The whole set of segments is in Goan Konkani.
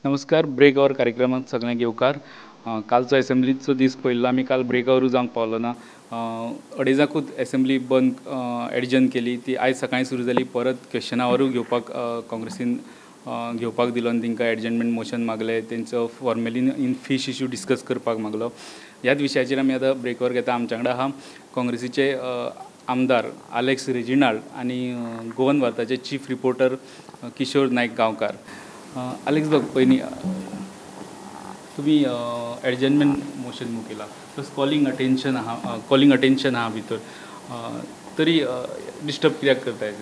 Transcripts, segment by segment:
नमस्कार, ब्रेक our कार्यक्रमात सगळ्यांक येवकार. कालचो एसेंब्लीचो दीस पळयल्लो आमी. काल ब्रेक आवरूय जावंक पावलो ना. अडेजाकूच एसेंब्ली बंद एडजर्न केली. ती आयज सकाळीं सुरू जाली. परत क्वेश्चन आवरूय घेवपाक काँग्रेसीन घेवपाक दिलो आनी तांकां एडजर्नमेंट मोशन मागलें. तेंचो formalin in fish issue discuss करपाक मागलो. ह्याच विशयाचेर आमी आतां ब्रेक our घेता. आमच्या वांगडा आहा काँग्रेसीचे आमदार आलेक्स रेजिनाल्ड आनी गोवन वार्ताचे chief reporter Kishor Naik Gaonkar. Alex बाब, पयलीं तुमी एडजर्नमेंट मोशन मूव केला, प्लस कॉलिंग अटेन्शन आहा, कॉलिंग अटेन्शन आहा भितर, तरी डिस्टर्ब कित्याक करताय?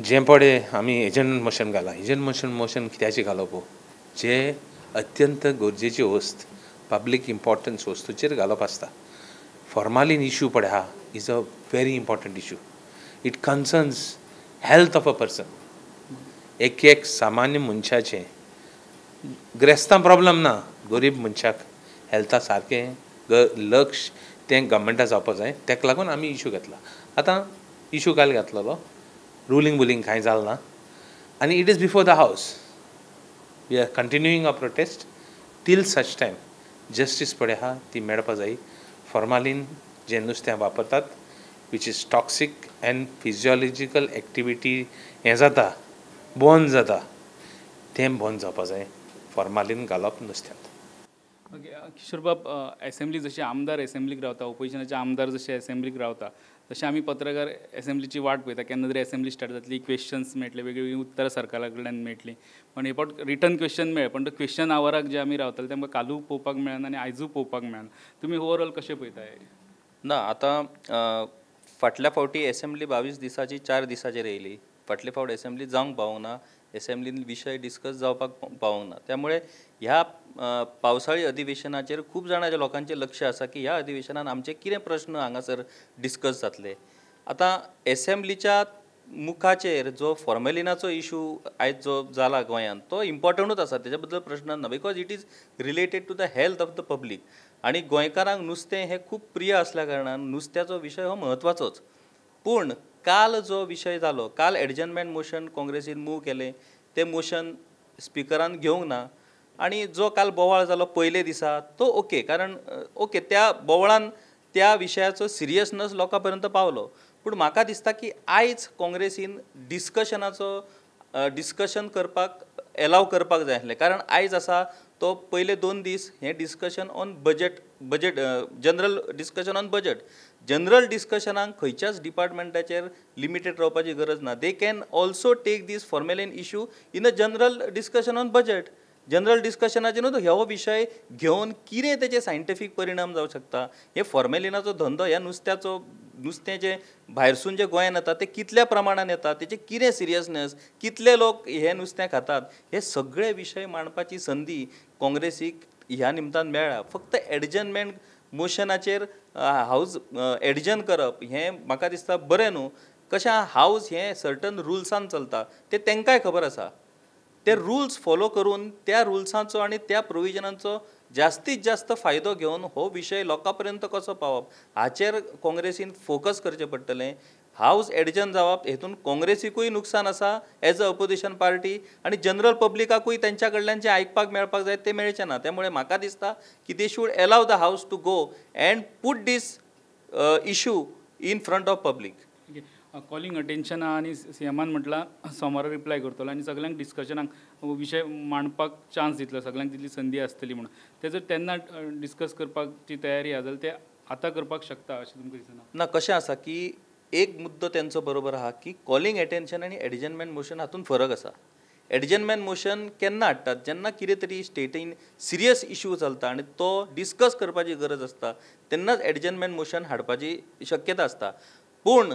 जें पळय आमी एजंट मोशन घालां. एजंट मोशन कित्याचें घालप? जे अत्यंत गरजेची वस्त, पब्लीक इम्पोर्टन्स वस्तूचेर घालप आसता. फॉर्मालीन इशू पळय आहा, is a very important issue. It concerns health of a person. एक एक सामान्य मनशाचें, ग्रेस्तां प्रॉब्लम ना, गरीब मनशाक हेल्था सारकें लक्ष तें गव्हर्मेंटा जावपा जाय. तेका लागून आमी इशू घेतला. आतां इशू काल घातलेलो, रुलींग बुलींग कांय जालें ना आनी it is before the house. We are continuing a protest till such time justice पळय आहा ती मेळपा जाय. फॉर्मालीन जें नुस्तें वापरतात, which is toxic and physiological activity हें जाता, बंद जाता, तें बंद जावपा जाय. फॉर्मालीन घालप नुस्त्यांत. ओके किशोर बाब, एसेंब्ली जशे आमदार एसेंब्लीक रावता, ओपोजिशनाचे आमदार जशे एसेंब्लीक रावता, तशें आमी पत्रकार एसेंब्लीची वाट पळयता. केन्ना तरी एसेंब्ली स्टार्ट जातली, क्वेश्चन्स मेळटले, वेगळीं उत्तरां सरकारा कडल्यान मेळटलीं. पण हे फावट रिटर्न क्वेश्चन मेळ्ळें, पण तो क्वेश्चन आवराक जे आमी रावताले ते आमकां कालूय पळोवपाक मेळना आनी आयजूय पळोवपाक मेळना. तुमी ओवरऑल कशें पळयता? ना, आतां फाटल्या फावटी एसेंब्ली 22 दिसाची 4 दिसाचेर येयली. फाटले फावट एसेंब्ली जावंक पावूंक ना, एसेंब्लीन विशय डिस्कस जावपाक पावूंक ना. त्यामुळे ह्या पावसाळी अधिवेशनाचेर खूब जाणांच्या लोकांचें लक्ष आसा की ह्या अधिवेशनान आमचे कितें प्रश्न हांगासर डिस्कस जातले. आतां एसेंब्लीच्या मुखाचेर जो फॉर्मेलिनाचो इशू आयज जो जाला गोंयांत, तो इम्पॉर्टंटूच आसा, तेच्या बद्दल प्रश्न ना, because it is related to the health of the public. आनी गोंयकारांक नुस्तें हें खूब प्रिय आसल्या कारणान नुस्त्याचो विशय हो म्हत्वाचोच. पूण काल जो विशय जालो, काल एडजर्नमेंट मोशन काँग्रेसीन मूव केलें, तें मोशन स्पिकरान घेवंक ना आनी जो काल बोवाळ जालो पयले दिसा तो ओके, कारण ओके त्या बोवाळान त्या विशयाचो सिरियसनस लोकां पर्यंत पावलो. पूण म्हाका दिसता की आयज काँग्रेसीन डिस्कशनाचो डिस्कशन करपाक एलाव करपाक जाय आसलें, कारण आयज आसा तो पयले 2 दीस हें discussion on budget, budget general discussion on budget. General डिस्कशनाक खंयच्याच डिपार्टमेंटाचेर लिमिटेड रावपाची गरज ना. They can also take this formalin issue in a general discussion on budget. General डिस्कशनाचेर न्हू हो विशय घेवन कितें तेचे सायंटिफीक परिणाम जावंक शकता. हे फॉर्मेलिनाचो धंदो ह्या नुस्त्याचो, नुस्तें जें भायरसून जें गोंयांत येता तें कितल्या प्रमाणान येता, तेचें कितें सिरियसनेस, कितले लोक हें नुस्तें खातात, हे सगळे विशय मांडपाची संदी काँग्रेसीक ह्या निमतान मेळ्ळ्या. फक्त एडजर्नमेंट मोशनाचेर हावज एडजर्न करप हें म्हाका दिसता बरें न्हू. कशें, हावज हें सर्टन रुल्सान चलता, तें तांकांय खबर आसा. ते रुल्स फॉलो करून त्या रुल्सांचो आनी त्या प्रोविजनांचो जास्तीत जास्त फायदो घेवन हो विशय लोकां पर्यंत कसो पावप हाचेर काँग्रेसीन फोकस करचें पडटलें. हावज एडजर्न जावप हेतून काँग्रेसीकूय नुकसान आसा एज अ अपोजिशन पार्टी, आनी जनरल पब्लिकाकूय तेंच्या कडल्यान जें आयकपाक मेळपाक जाय तें मेळचें ना. त्यामुळे म्हाका दिसता की they should allow the house to go and put this issue in front of public. Calling attention आहा आनी सीएमान म्हटलां सोमारा रिप्लाय करतलो आनी सगल्यांक डिस्कशनाक विशय मांडपाक चान्स दितलो, सगल्यांक तितली संदी आसतली म्हणून. ते जर तेन्ना डिस्कस करपाची तयारी आहा जाल्यार ते आतां करपाक शकता अशें तुमकां दिसना? ना, कशें आसा की एक मुद्दो तेंचो बरोबर आहा की कॉलिंग अटेन्शन आनी एडजर्नमेंट मोशन हातूंत फरक आसा. एडजर्नमेंट मोशन केन्ना हाडटात, जेन्ना कितें तरी स्टेटीन सिरियस इशू चलता आनी तो डिस्कस करपाची गरज आसता तेन्नाच एडजर्नमेंट मोशन हाडपाची शक्यता आसता. पूण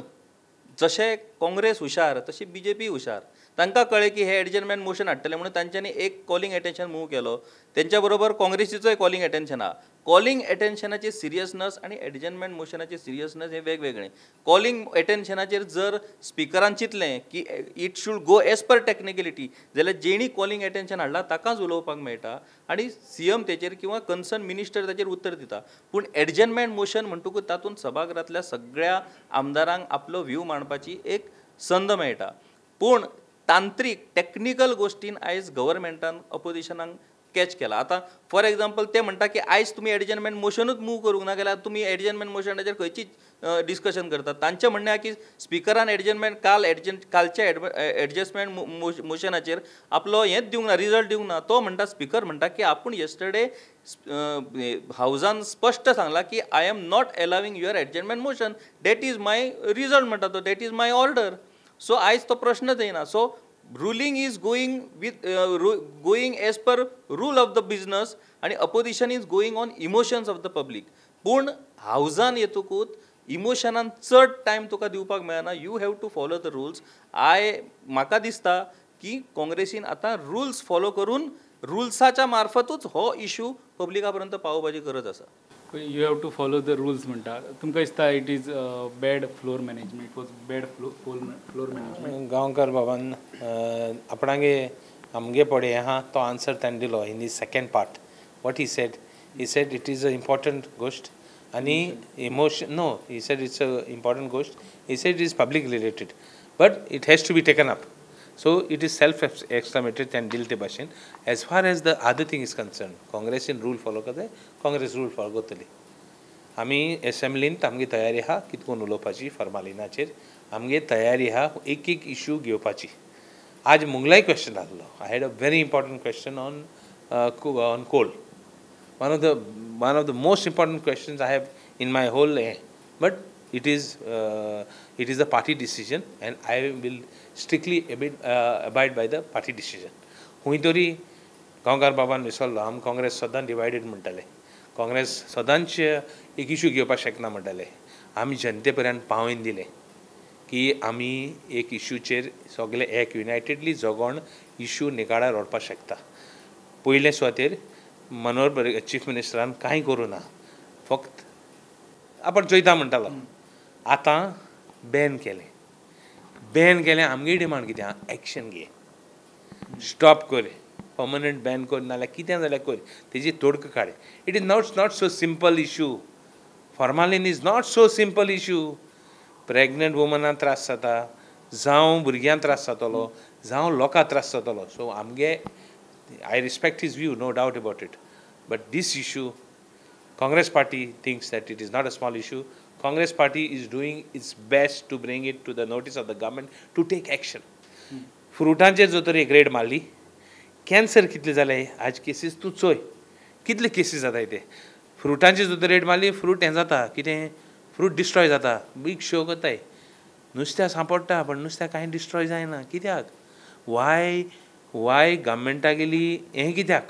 जशें काँग्रेस हुशार तशी बीजेपी हुशार. तांकां कळ्ळें की हे एडजर्नमेंट मोशन हाडटले म्हणून तांच्यांनी एक कॉलिंग अटेन्शन मूव केलो, तेंच्या बरोबर काँग्रेसीचोय कॉलिंग अटेन्शन आहा. कॉलिंग अटेन्शनाची सिरियसनस आनी एडजर्नमेंट मोशनाची सिरियसनस हें वेगवेगळें. कॉलिंग अटेन्शनाचेर जर स्पिकरान चिंतलें की it should go as per technicality, जाल्यार जेणी कॉलिंग अटेन्शन हाडलां ताकाच उलोवपाक मेळटा आनी सीएम तेचेर किंवा कन्सर्न मिनिस्टर ताचेर उत्तर दिता. पूण एडजर्नमेंट मोशन म्हणटकूच तातूंत सभाघरांतल्या सगळ्या आमदारांक आपलो व्यू मांडपाची एक संद मेळटा. पूण तांत्रीक टॅक्निकल गोश्टीन आयज गव्हर्मेंटान अपोजिशनाक कॅच केला. आतां फॉर एग्जाम्पल ते म्हणटा की आयज तुमी एडजर्नमेंट मोशनूच मूव करूंक ना जाल्यार तुमी एडजर्नमेंट मोशनाचेर खंयची डिस्कशन करतात. तांचें म्हणणें आहा की स्पिकरान एडजर्नमेंट काल कालच्या एडजस्टमेंट मोशनाचेर आपलो हेंच दिवंक ना, रिजल्ट दिवंक ना. तो म्हणटा, स्पिकर म्हणटा की आपूण येस्टरडे हावजान स्पश्ट सांगला की I am not allowing your adjournment motion, that is my result म्हणटा तो, that is my order. So आयज तो प्रश्नच येना. So ruling is going with going as per rule of the business and opposition is going on emotions of the public. पूण हावजान येतकूच इमोशनान चड टायम तुका दिवपाक मेळना. You have to follow the rules. म्हाका दिसता की काँग्रेसीन आतां रुल्स फॉलो करून रुल्साच्या मार्फतूच हो इशू पब्लिका पर्यंत पावोवपाची गरज आसा. You have to follow the rules म्हणटा, तुमकां दिसता it is bad floor management, it was bad floor management? Gaonkar बाबान आपणागे आमगे पडे आहा तो आन्सर ताणें दिलो in the second part. What he said, he said it is a important गोश्ट आनी emotion, no, he said it's a important गोश्ट, he said it is public related but it has to be taken up. So it is self explanatory ताणें दिले ते भाशेन. As far as the other thing is concern, काँग्रेसीन rule follow करता, काँग्रेस रूल फॉलो करतली. आमी एसेंब्लींत आमगे तयारी आहा कितें करून उलोवपाची फॉर्मालिनाचेर, आमगे तयारी आहा एक एक इशू घेवपाची. आज मुंगलाय क्वेश्चन आहलो, I had a very important question on coal, one of the most important questions I have in my whole हें, but it is a party decision and I will strictly abide by the party decision. हुंय तरी गांवकार बाबान विसरलो, आम काँग्रेस सदां डिवायडेड म्हणटाले, काँग्रेस सदांच एक इशू घेवपाक शकना म्हणटाले. आमी जनते पर्यंत पावोवन दिलें की आमी एक इशूचेर सगळे एक युनायटेडली जगोन इशू निकाळार व्हरपाक शकता. पयले सुवातेर मनोहर चीफ मिनिस्टरान कांय करूं ना, फक्त आपण चोयता म्हणटालो. आतां बॅन केलें, बॅन केलें, आमगे डिमांड कितें आहा, एक्शन घे, स्टॉप कर, पर्मनंट बॅन कर, नाल्यार कितें जाल्यार कर, तेजी तोडक काड. It is not so simple issue. Formalin is not so simple issue. Pregnant वुमनाक त्रास जाता, जावं भुरग्यांक त्रास जातलो, जावं लोकांक त्रास जातलो. सो आमगे I respect his view, no doubt about it, but this issue Congress party thinks that it is not a small issue. Congress party is doing its best to bring it to the notice of the government to take action. फ्रुटांचेर जो तर एक रेड मारली, कॅन्सर कितले जाले आज केसीस तूं चोय कितले केसीस जाताय ते. फ्रुटांचेर जो तर रेड मारली, फ्रूट हें जाता कितें, फ्रूट डिस्ट्रॉय जाता, बीग शो करताय. नुस्त्या सांपडटा पण नुस्त्या कांय डिस्ट्रॉय जायना कित्याक? वाय वाय गव्हर्मेंटागेली हें कित्याक,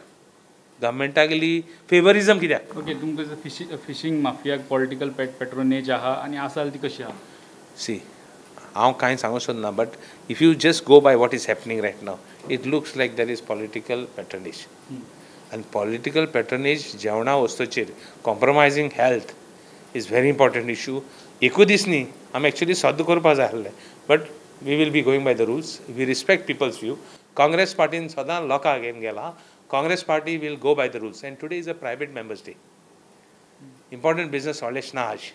गव्हर्मेंटागेली फेवरिजम कित्याक? ओके, तुमकां फिशींग माफियाक पॉलिटिकल पेट्रोनेज आहा आनी आसा ती कशी आहा? सी, हांव कांय सांगूंक सोदना, but if you just go by what is happening right now, it looks like there is political patronage. आनी पॉलिटिकल पेट्रोनेज जेवणा वस्तूचेर compromising health is very important issue. एकूच दीस न्ही, आमी एक्चुली सद्द करपाक जाय आसलें, but we will be going by the rules. We respect people's view. Congress पार्टीन सदां लोकां घेवन गेला. Congress party will go by the rules. And today is a private members day. Important business व्हडलेश ना आज.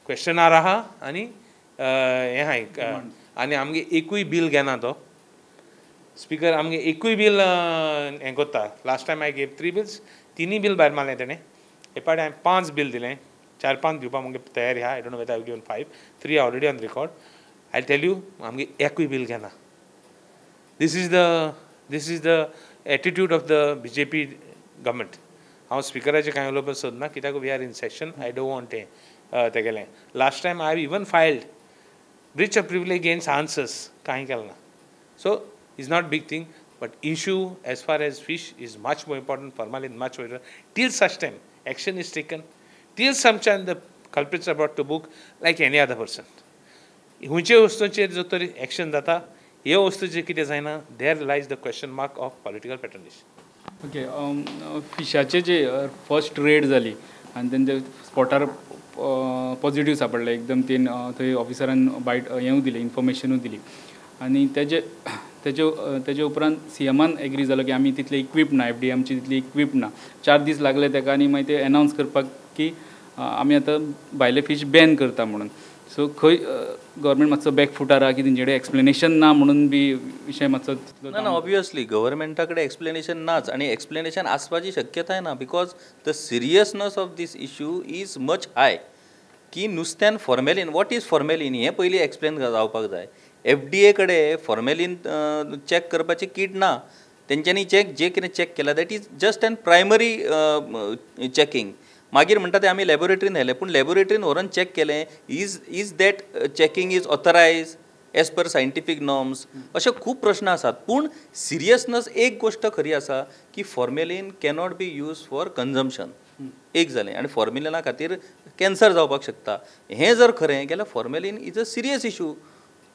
क्वेश्चन आर आहा आनी हें आहा आनी आमगे एकूय बील घेना तो स्पिकर, आमगे एकूय बील हें करता. Last time I gave 3 bills, तिनूय बील भायर मारलें तेणें. हे पावटी हांवें 5 बील दिलें, 4-5 दिवपाक मुगे तयारी आहा. I don't know whether I given 5, 3 already on record. I tell you, आमगे एकूय बील घेना. This is the attitude of the BJP government. हांव स्पिकराचें कांय उलोवपाक सोदना कित्याक we are in session, I don't want हें तेगेलें. Last time I have even filed breach of privilege against answers, कांय केलें ना. So is not big thing, but issue as far as fish is much more important, formalin much more important. Till such time action is taken, till some time the culprits are brought to book like any other person. खंयचे वस्तूचेर जो तरी एक्शन जाता, हे वस्तूचेर कितें जायना, there lies the question mark of political patronage. Okay, फिशाचे जे फर्स्ट रेड जाली आनी तेंचे स्पॉटार पॉजिटीव सापडले एकदम, तीन थंय ऑफिसरान बायट हेंवूय दिलें, इन्फॉर्मेशनूय दिली आनी तेजे तेजे उपरांत सीएमान एग्री जालो की आमी तितले इक्वीप ना, एफ डी आमची तितली इक्वीप ना. 4 दीस लागले तेका आनी मागीर ते एनावन्स करपाक की आमी आतां भायले फीश बॅन करता म्हणून. सो खंय गव्हर्मेंट मातसो बॅक फुटार आहा की तेंचे कडेन एक्सप्लेनेशन ना म्हणून बी विशय मातसो ना ना ऑब्वियसली गव्हर्मेंटा कडेन एक्सप्लेनेशन नाच आनी एक्सप्लेनेशन आसपाची शक्यताय ना, because the seriousness of this issue is much high. की नुस्त्यान फॉर्मेलीन, what is formalin हें पयलीं एक्सप्लेन जावपाक जाय. एफ डी ए कडेन फॉर्मेलीन चॅक करपाची कीट ना. तेंच्यांनी चॅक जे कितें चॅक केलां, that is just an primary checking. मागीर म्हणटा ते आमी लॅबोरेटरीन व्हेलें, पूण लॅबोरेटरीन व्हरोन चॅक केलें, is that checking is authorise as per scientific norms? अशे खूब प्रश्न आसात. पूण सिरियसनस एक गोश्ट खरी आसा की formalin cannot be use for consumption, एक जालें, आनी फॉर्मेलिना खातीर कॅन्सर जावपाक शकता. हें जर खरें जाल्यार formalin is a serious issue.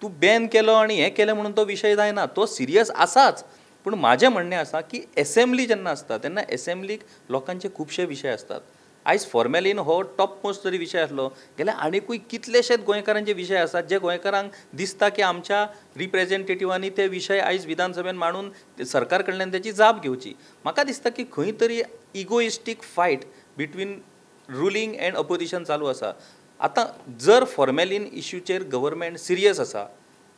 तूं बॅन केलो आनी हें केलें म्हणून तो विशय जायना, तो सिरियस आसाच. पूण म्हाजें म्हणणें आसा की एसेंब्ली जेन्ना आसता तेन्ना एसेंब्लीक लोकांचे खुबशे विशय आसतात. आयज फॉर्मेलीन हो टॉप मोस्ट जरी विशय आसलो जाल्यार आनिकूय कितलेशेच गोंयकारांचे विशय आसात जे गोंयकारांक दिसता की आमच्या रिप्रेजेंटेटिवांनी ते विशय आयज विधानसभेन मांडून सरकार कडल्यान तेची जाप घेवची. म्हाका दिसता की खंय तरी egoistic fight between ruling and opposition चालू आसा. आतां जर फॉर्मेलीन इश्यूचेर गव्हर्मेंट सिरियस आसा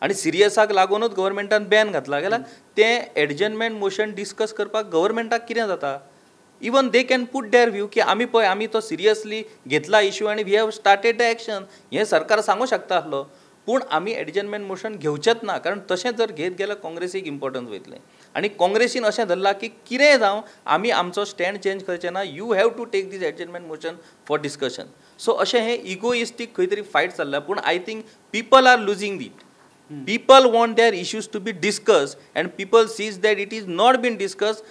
आनी सिरियसाक लागूनच गव्हर्मेंटान बॅन घातला जाल्यार तें एडजर्नमेंट मोशन डिस्कस करपाक गव्हर्मेंटाक कितें जाता? Even they can put their view की आमी पळय आमी तो सिरियसली घेतला इशू आनी we have started the action, हें सरकार सांगूं शकता आसलो. पूण आमी एडजर्नमेंट मोशन घेवचेच ना, कारण तशें जर घेत गेल्यार काँग्रेसीक इम्पोर्टन्स वयतलें आनी काँग्रेसीन अशें धरलां की कितेंय जावं आमी आमचो स्टँड चेंज करचे ना, you have to take this adjournment motion for discussion. So अशें हें इगोइस्टीक खंय तरी फायट चल्ला. पूण I think people are losing it. People want their issues to be discuss and people sees that it is not been discuss.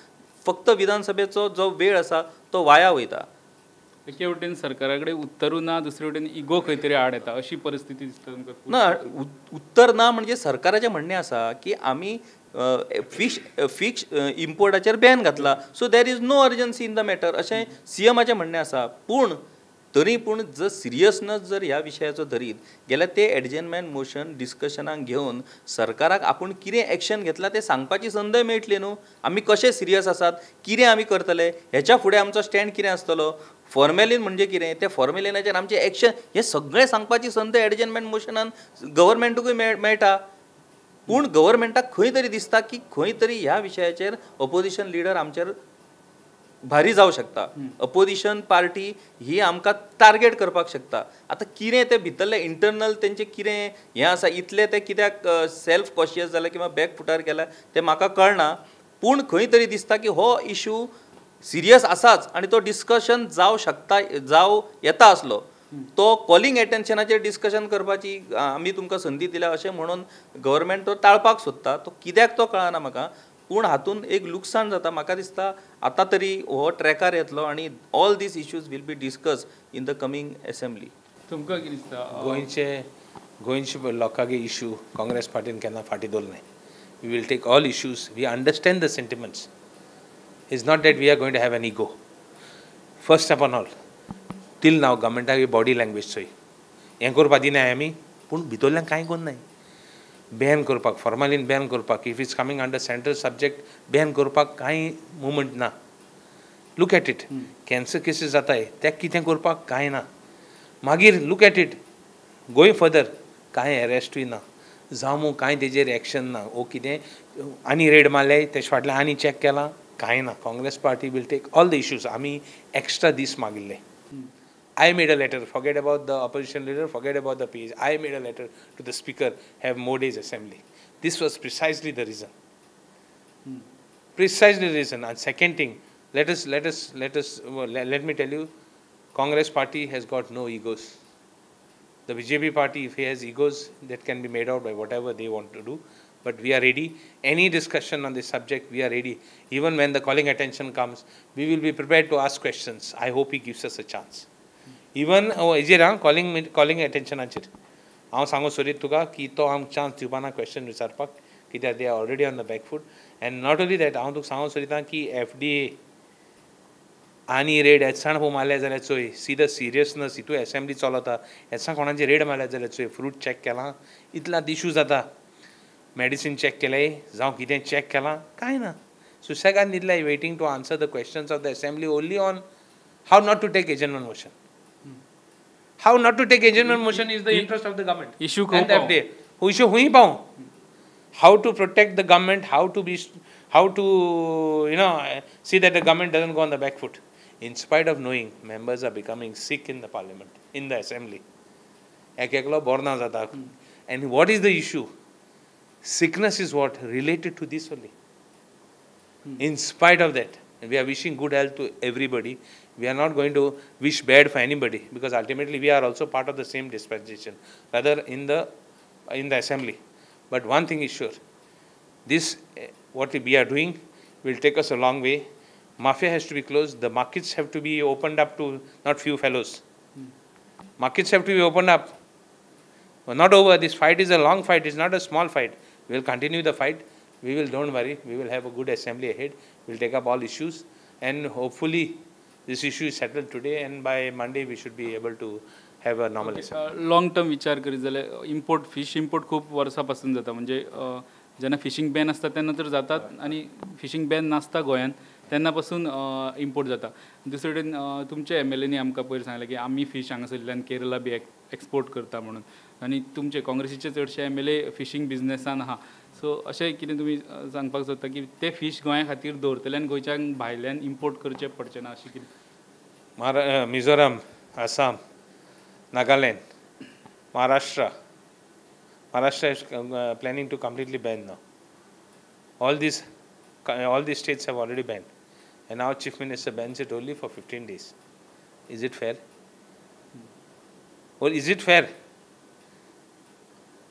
फक्त विधानसभेचो जो वेळ आसा तो वाया वयता. एके वटेन सरकारा कडेन उत्तरूय ना, दुसरे वटेन इगो खंय तरी आड येता, अशी परिस्थिती दिसता तुमकां? ना, उत्तर ना म्हणजे सरकाराचें म्हणणें आसा की आमी फिश फिश इम्पोर्टाचेर बॅन घातला, so there is no urgency in the matter, अशें सीएमाचें म्हणणें आसा. पूण तरी पूण जर सिरियसनस जर ह्या विशयाचो धरीत जाल्यार ते एडजर्नमेंट मोशन डिस्कशनाक घेवन सरकाराक आपूण कितें एक्शन घेतला तें सांगपाची संदय मेळटली न्हू. आमी कशे सिरियस आसात, कितें आमी करतले, हेच्या फुडें आमचो स्टँड कितें आसतलो, फॉर्मेलीन म्हणजे कितें, त्या फॉर्मेलिनाचेर आमचें एक्शन, हें सगळें सांगपाची संद एडजर्नमेंट मोशनान गव्हर्मेंटूकय मेळटा. पूण गव्हर्मेंटाक खंय तरी दिसता की खंय तरी ह्या विशयाचेर अपोजिशन लिडर आमचेर भारी जावं शकता, अपोजिशन पार्टी ही आमकां टार्गेट करपाक शकता. आतां कितें तें भितरलें इंटरनल तेंचें कितें हें आसा, इतलें ते कित्याक सेल्फ कॉशियस जाले किंवा बॅक फुटार गेले तें म्हाका कळना. पूण खंय तरी दिसता की हो इशू सिरियस आसाच आनी तो डिस्कशन जावं शकता, जावं येता आसलो. तो कॉलिंग एटेन्शनाचेर डिस्कशन करपाची आमी तुमकां संदी दिल्या अशें म्हणून गव्हर्मेंट तो टाळपाक सोदता. तो कित्याक तो कळना म्हाका, पूण हातूंत एक लुकसाण जाता. म्हाका दिसता आतां तरी हो ट्रॅकार येतलो आनी all these issues will be discuss in the coming assembly. तुमकां कितें दिसता? गोंयचे लोकांगे इशू काँग्रेस पार्टीन केन्ना फाटीं दवरले. We will take all issues, we understand the sentiments. It's not that we are going to have an ego. First upon all, till now गव्हर्मेंटाक body language चोय, हें करपा दिनाय आमी, पूण भितरल्यान कांय करनाय. बॅन करपाक, फॉर्मालीन बॅन करपाक, if it's coming under central subject ban करपाक कांय मुवमेंट ना. Look at it, cancer cases जाताय तेका कितें करपाक कांय ना. मागीर look at it going further, कांय एरेस्टूय ना, जावं कांय तेजेर एक्शन ना. ओ कितें आनी रेड मारले तेजे फाटल्यान आनी चॅक केलां, कांय ना. Congress party will take all the issues. आमी एक्स्ट्रा दीस मागिल्ले. I made a letter, forget about the opposition leader, forget about the page. I made a letter to the speaker, have more days assembly. This was precisely the reason. Precisely the reason. And second thing, let me tell you, Congress party has got no egos. The BJP party, if he has egos, that can be made out by whatever they want to do. But we are ready. Any discussion on this subject, we are ready. Even when the calling attention comes, we will be prepared to ask questions. I hope he gives us a chance. Even हेजेर हांव कॉलिंग एटेन्शनाचेर हांव सांगू सोदीत तुका की तो आमकां चान्स दिवपा ना क्वेश्चन विचारपाक, कित्याक they are already on the back foot. And not only that, हांव तुका सांगू सोदिता की एफ डी ए आनी रेड हेचाण पळोवंक मारल्या जाल्यार चोय, सी the seriousness. हितू एसेंब्ली चलता, हेचां कोणाचे रेड मारल्या जाल्यार चोय, फ्रूट चॅक केलां, इतल्यात इशू जाता, मॅडिसीन चॅक केलें जावं कितें चॅक केलां, कांय ना. सुसेगान न्हिदल्या, waiting to answer the questions of the assembly only on how not to take adjournment motion. How not to take adjournment motion is the interest of the government. Issue issue हुंय पावूं. How to protect the government, how to you know see that the government doesn't go on the back foot. In spite of knowing members are becoming sick in the parliament, in the assembly. एक एकलो बरो ना जाता. And what is the issue? Sickness is what related to this only. In spite of that, we are wishing good health to everybody. We are not going to wish bad for anybody, because ultimately we are also part of the same dispensation, rather in the assembly. But one thing is sure, this what we are doing will take us a long way. Mafia has to be closed. The markets have to be opened up to not few fellows. Markets have to be opened up. We're not over. This fight is a long fight. It's not a small fight. We will continue the fight. We will, don't worry, we will have a good assembly ahead. We will take up all issues, and hopefully this issue is settled today, and by Monday we should be able to have a normal assembly. Long term विचार करीत जाल्यार इम्पोर्ट, फिश इम्पोर्ट खूब वर्सां पासून जाता. म्हणजे जेन्ना फिशींग बॅन आसता तेन्ना तर जातात, आनी फिशींग बॅन नासता गोंयांत तेन्ना पासून इम्पोर्ट जाता. दुसरे कडेन तुमचे एमएलएनी आमकां पयर सांगलें की आमी फीश हांगासरल्यान केरला बी एक्सपोर्ट करता म्हणून, आनी तुमचे काँग्रेसीचे चडशे एमएलए फिशींग बिजनेसान आहा. सो अशें कितें तुमी सांगपाक सोदता की ते फीश गोंया खातीर दवरतले आनी गोंयच्यान भायल्यान इम्पोर्ट करचे पडचे ना अशें कितें? Mizoram, Assam, Nagaland, Maharashtra. Maharashtra is planning to completely ban now. All these states have already banned, and our Chief Minister bans it only for 15 days. Is it fair? Or is it fair?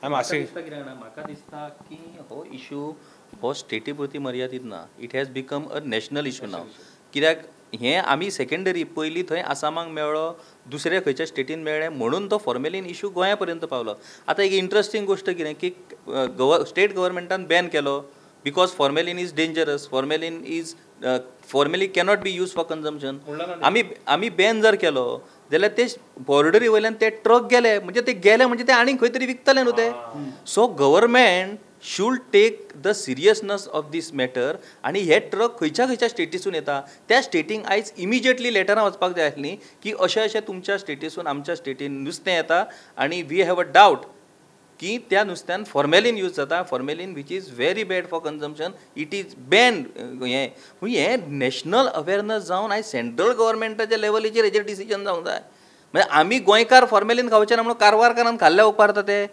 I'm asking. म्हाका दिसता की हो इशू हो स्टेटी पुरती मर्यादीत ना. It has become a national issue now. कित्याक हें आमी सेकेंडरी पयलीं थंय आसामाक मेळ्ळो, दुसऱ्या खंयच्या स्टेटीन मेळ्ळें म्हणून तो फॉर्मेलीन इशू गोंया पर्यंत पावलो. आतां एक इंट्रस्टींग गोश्ट कितें की स्टेट गव्हर्मेंटान बॅन केलो because formalin is dangerous, formalin cannot be use for consumption. आमी बॅन जर केलो जाल्यार ते बॉर्डरी वयल्यान ते ट्रक गेले म्हणजे ते गेले म्हणजे ते आनीक खंय तरी विकतले न्हू ते. So government should take the seriousness of this matter. आनी हे ट्रक खंयच्या खंयच्या स्टेटीसून येता त्या स्टेटींक आयज इमिजिएटली लेटरां वचपाक जाय आसलीं की अशें अशें तुमच्या स्टेटीसून आमच्या स्टेटीन नुस्तें येता आनी we have a doubt की त्या नुस्त्यान फॉर्मेलीन यूज जाता, formalin which is very bad for consumption, it is ban. हें हें नॅशनल अवेरनस जावन आयज सेंट्रल गव्हर्मेंटाच्या लेवलीचेर हेजेर डिसिजन जावंक जाय. म्हणजे आमी गोंयकार फॉर्मेलीन खावचे ना म्हणून कारवारकारान खाल्ल्या उपकारता ते.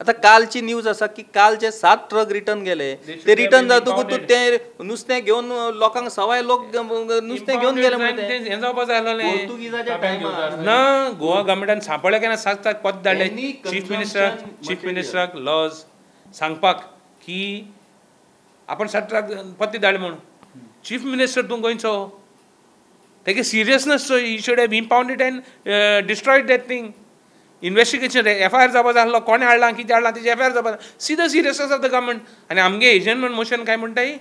आतां कालची न्यूज आसा की कालचे 7 ट्रक रिटर्न गेले, ते रिटर्न जातकूच ते नुस्तें घेवन लोकांक सवाय लोक नुस्तें घेवन गेले. पोर्तुगीजाच्या टायमार ना गोवा गव्हर्मेंटान सांपळ्ळे केन्ना 7 ट्रक पद धाडले चीफ मिनिस्टराक लॉज सांगपाक की आपण 7 ट्रक पत्ते धाडले म्हणून. चीफ मिनिस्टर तूं गोंयचो, तेगे seriousness he should have impounded and destroyed that thing. Investigation FIR जावपा जाय आसलो, कोणें हाडलां कितें हाडलां तेजें एफआयआर जावपा जाय. See the seriousness of the government. आनी आमगे एजंट मोशन काय म्हणटाय,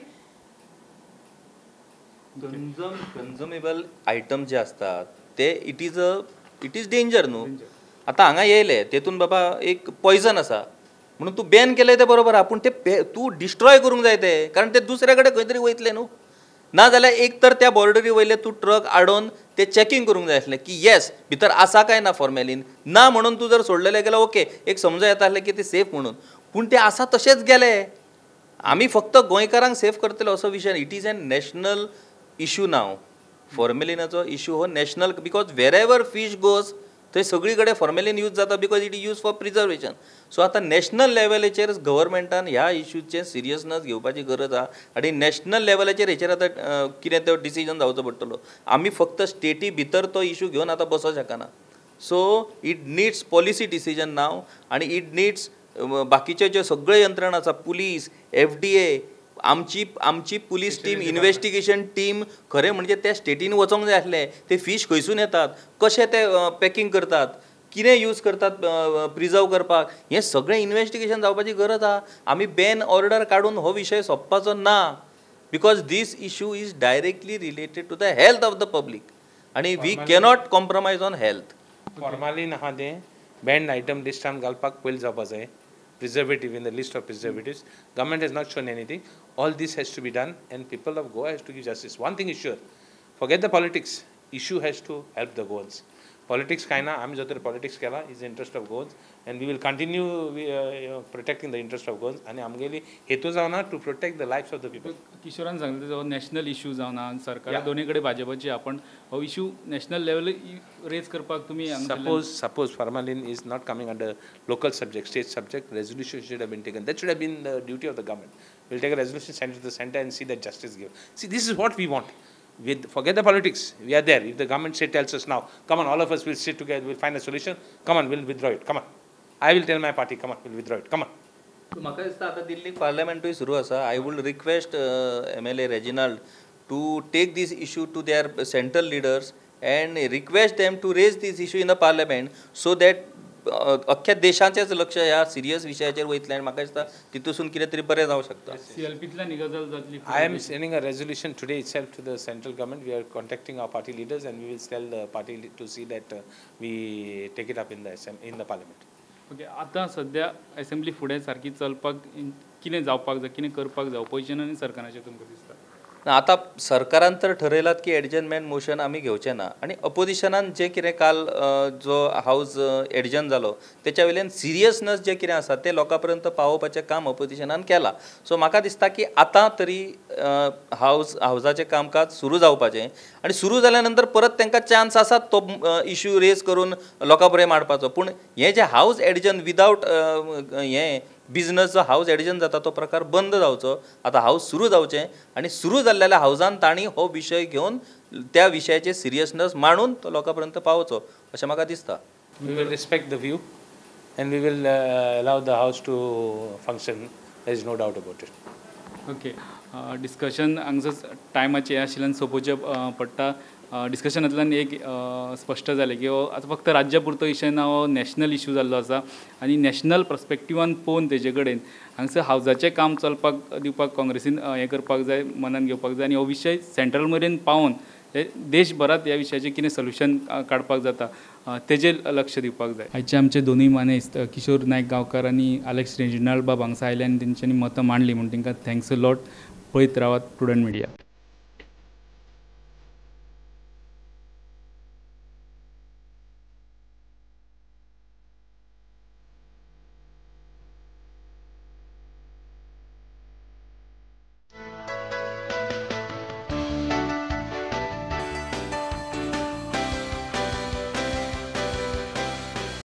कन्झुमेबल आयटम जे आसतात ते it is danger न्हू. आतां हांगा येयले तेतून बाबा एक पॉयजन आसा म्हणून तूं बॅन केलें तें बरोबर आहा, पूण ते तूं डिस्ट्रॉय करूंक जाय ते, कारण ते दुसऱ्या कडेन खंय तरी वयतले न्हू. ना जाल्यार एक तर त्या बॉर्डरी वयले तूं ट्रक आडोवन ते चॅकींग करूंक जाय आसलें की येस भितर आसा काय ना फॉर्मेलीन. ना म्हणून तूं जर सोडलेलें गेल्यार ओके, एक समजो येता आसलें की ते सेफ म्हणून, पूण ते आसा तशेंच गेले. आमी फक्त गोंयकारांक सेफ करतले असो विशय. It is an national issue now. फॉर्मेलिनाचो issue हो national, because wherever fish goes थंय सगळी कडेन फॉर्मेलीन यूज जाता, because it is use for preservation. So आतां नॅशनल लेवलाचेर गव्हर्मेंटान ह्या इशूचें सिरियसनस घेवपाची गरज आहा आनी नॅशनल लेवलाचेर हेचेर आतां कितें तो डिसिजन जावचो पडटलो. आमी फक्त स्टेटी भितर तो इशू घेवन आतां बसोंक शकना. So it needs policy decision now आनी it needs बाकीच्यो ज्यो सगळ्यो यंत्रणा आसा, पुलीस, FDA, आमची पुलीस टीम, इन्वेस्टिगेशन टीम खरें म्हणजे त्या स्टेटीन वचोंक जाय आसलें. ते फीश खंयसून येतात, कशें ते पॅकींग करतात, कितें यूज करतात प्रिजर्व करपाक, हें सगळें इन्वेस्टिगेशन जावपाची गरज आहा. आमी बॅन ऑर्डर काडून हो विशय सोंपपाचो ना, because this issue is directly related to the health of the public आनी we cannot compromise on health. Formalin आहा तें बॅन्ड आयटम लिस्टान घालपाक पयलीं जावपा जाय. Preservative in the list of preservatives. Government has not shown anything. All this has to be done and people of Goa has to give justice. One thing is sure, forget the politics, issue has to help the Goans. Politics कांय ना, आमी जो तर पॉलिटिक्स केला is interest of Goans and we will continue protecting the interest of Goans. आनी आमगेली हेतू जावना to protect the life of the people. किशोरान सांगलें तो नॅशनल इशू जावना, सरकार दोनी कडेन भाजपाची, आपण हो इशू नॅशनल लेवल रेज करपाक तुमी suppose formalin is not coming under local subject, state subject, resolution should have been taken. That should have been the duty of the government. We'll take a resolution, send it to the center and see that justice given. See, this is what we want. Forget the politics. We are there. If the government say tells us now, come on, all of us will sit together, we'll find a solution. Come on, we'll withdraw it. Come on. I will tell my party, come on, we'll withdraw it. Come on. म्हाका दिसता आतां दिल्लीक पार्लमेंटूय सुरू आसा. I would request MLA Reginald to take this issue to their central leaders and request them to raise this issue in the parliament so that अख्ख्या देशाचेंच लक्ष ह्या सिरियस विशयाचेर वयतलें आनी म्हाका दिसता तितूसून कितें तरी बरें जावंक शकता. सीएलपींतल्यान ही गजाल जातली. I am sending a resolution today itself to the central government. We are contacting our party leaders and we will tell the party to see that we take it up in the parliament. Okay, आतां सद्या असेंब्ली फुडें सारकी चलपाक कितें जावपाक जाय, कितें करपाक जाय ऑपोजिशन आनी सरकाराचें तुमकां दिसता? आतां सरकारान तर ठरयलात की एडजर्नमेंट मोशन आमी घेवचें ना आनी अपोजिशनान जें कितें काल जो हावज एडजर्न जालो तेच्या वयल्यान सिरियसनस जें कितें आसा तें लोकां पर्यंत पावोवपाचें काम अपोजिशनान केलां. सो म्हाका दिसता की आतां तरी हावजाचें कामकाज सुरू जावपाचें आनी सुरू जाल्या नंतर परत तांकां चान्स आसा तो इश्यू रेज करून लोकां पर्यंत मांडपाचो. पूण हें जें हावज एडजर्न विदावट हें बिजनस जो हावज एडजर्न जाता तो प्रकार बंद जावचो. आतां हावज सुरू जावचें आनी सुरू जाल्ल्या हावजान तांणी हो विशय घेवन त्या विशयाचे सिरियसनस मांडून तो लोकां पर्यंत पावचो अशें म्हाका दिसता. We will respect the view and we will allow the house to function. There is no doubt about it. Okay, discussion हांगसर टायमाचें आशिल्ल्यान सोंपोवचें पडटा. डिस्कशनांतल्यान एक स्पश्ट जालें की हो आतां फक्त राज्या पुरतो विशय ना, हो नॅशनल इशू जाल्लो आसा आनी नॅशनल पर्सपेक्टिवान पळोवन तेजे कडेन हांगसर हावजाचें काम चलपाक दिवपाक काँग्रेसीन हें करपाक जाय, मनान घेवपाक जाय आनी हो विशय सेंट्रल मेरेन पावोवन देशभरांत ह्या विशयाचें कितें सोल्युशन काडपाक जाता तेजेर लक्ष दिवपाक जाय. आयचे आमचे दोनूय मानेस्त किशोर नायक गांवकार आनी आलेक्स रेजिनाल्ड बाब हांगसर आयले आनी तेंच्यांनी मतां मांडली म्हूण तांकां thanks a lot. पळयत रावात प्रुडंट मिडिया.